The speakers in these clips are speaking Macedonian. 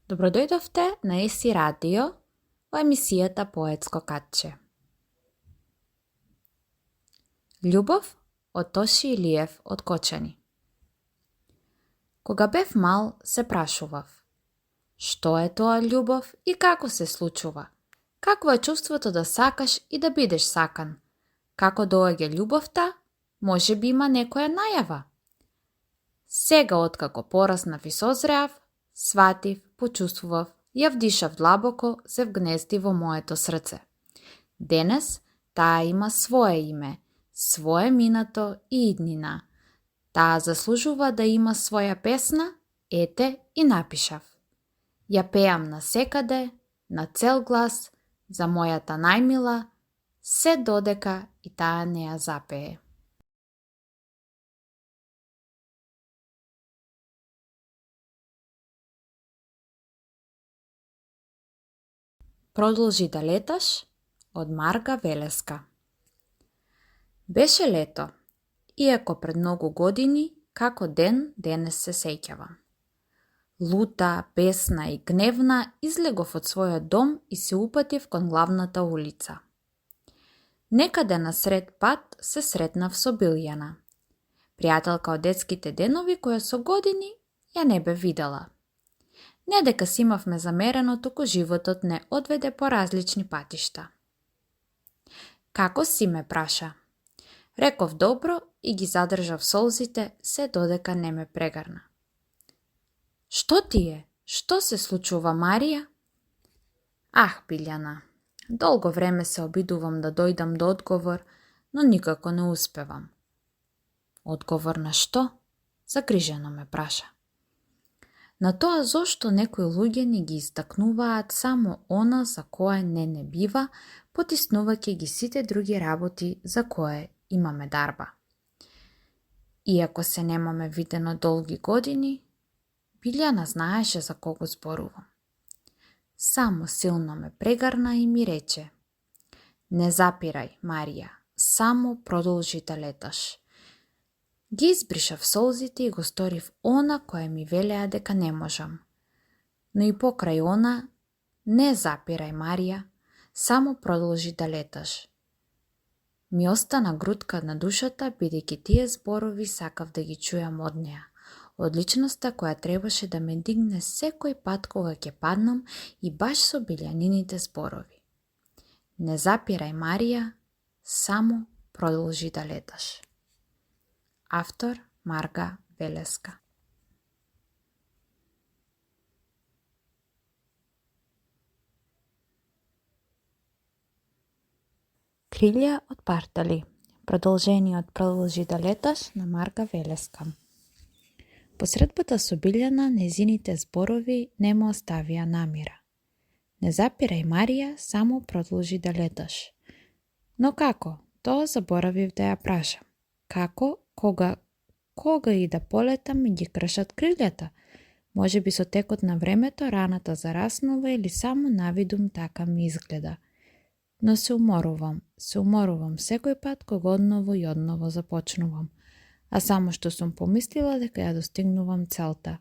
Добродојдовте на ЕСИ радио во емисијата Поетско катче. Љубов од Тоши Илиев од Кочани. Кога бев мал, се прашував: што е тоа љубов и како се случува? Какво е чувството да сакаш и да бидеш сакан? Како доаѓа љубовта? Може би има некоја најава? Сега, откако пораснав и созреав, сватив, почувствував, ја вдишав длабоко, се вгнезди во моето срце. Денес таа има свое име, свое минато и иднина. Таа заслужува да има своја песна, ете и напишав. Ја пеам насекаде, на цел глас, за мојата најмила, се додека и таа не ја запее. Продолжи да леташ од Марга Велеска. Беше лето, иако пред многу години, како ден денес се сеќавам. Лута, бесна и гневна излегов од својот дом и се упатив кон главната улица. Некаде на сред пат се сретнав со Билјана, пријателка од детските денови која со години ја не бе видела. Не дека си имавме замерено, туку животот не одведе по различни патишта. Како си, ме праша? Реков добро и ги задржав солзите се додека не ме прегарна. Што ти е? Што се случува, Марија? Ах, Билјана, долго време се обидувам да дојдам до одговор, но никако не успевам. Одговор на што? Загрижено ме праша. На тоа зошто некои луѓе не ги истакнуваат само она за кое не бива, потиснувајќи ги сите други работи за кое имаме дарба. Иако се немаме видено долги години, Билјана знаеше за кого зборувам. Само силно ме прегарна и ми рече: не запирај, Марија, само продолжи да леташ. Ги избришав солзите и го сторив она кое ми велеа дека не можам. Но и покрај она, не запирај, Марија, само продолжи да леташ. Ми остана грудка на душата, бидејќи тие зборови сакав да ги чујам од неа, од личноста која требаше да ме дигне секој пат кога ќе паднам и баш со Билјанините зборови. Не запирај, Марија, само продолжи да леташ. Автор Марга Велеска. Крилја од партали. Продолжение од Продолжи да леташ на Марга Велеска. По средбата со Билјана, незините зборови не му оставија намира. Не запирај, Марија, само продолжи да леташ. Но како? Тоа заборавив да ја прашам. Како? Кога и да полетам ми ги кршат крилјата? Може би со текот на времето раната зараснува или само навидум така ми изгледа. Но се уморувам секој пат кога одново и одново започнувам. А само што сум помислила дека ја достигнувам целта.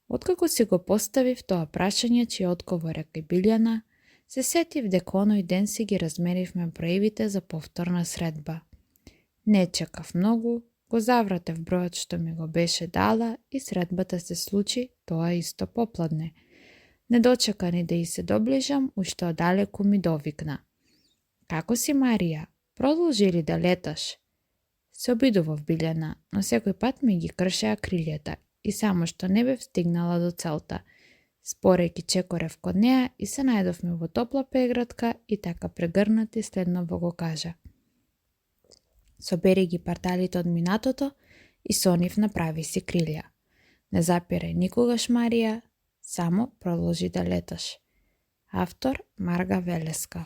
Откако си го поставив тоа прашање, чиј одговор е кај Билјана, се сетив дека оној ден си ги размеривме броевите за повторна средба. Не чекав многу, го завратев бројот што ми го беше дала и средбата се случи тоа исто попладне. Не дочека ни да и се доближам, уште одалеку ми довикна. Како си, Марија? Продолжи ли да леташ? Се обидував Билјана, но секој пат ми ги кршеа крилјата и само што не бев стигнала до целта. Спорејќи чекорев код неа и се најдовме во топла прегратка и така прегрнати следново го кажа. Собери ги парталите од минатото и со нив направи си крилја. Не запирај никогаш, Марија, само продолжи да леташ. Автор Марга Велеска.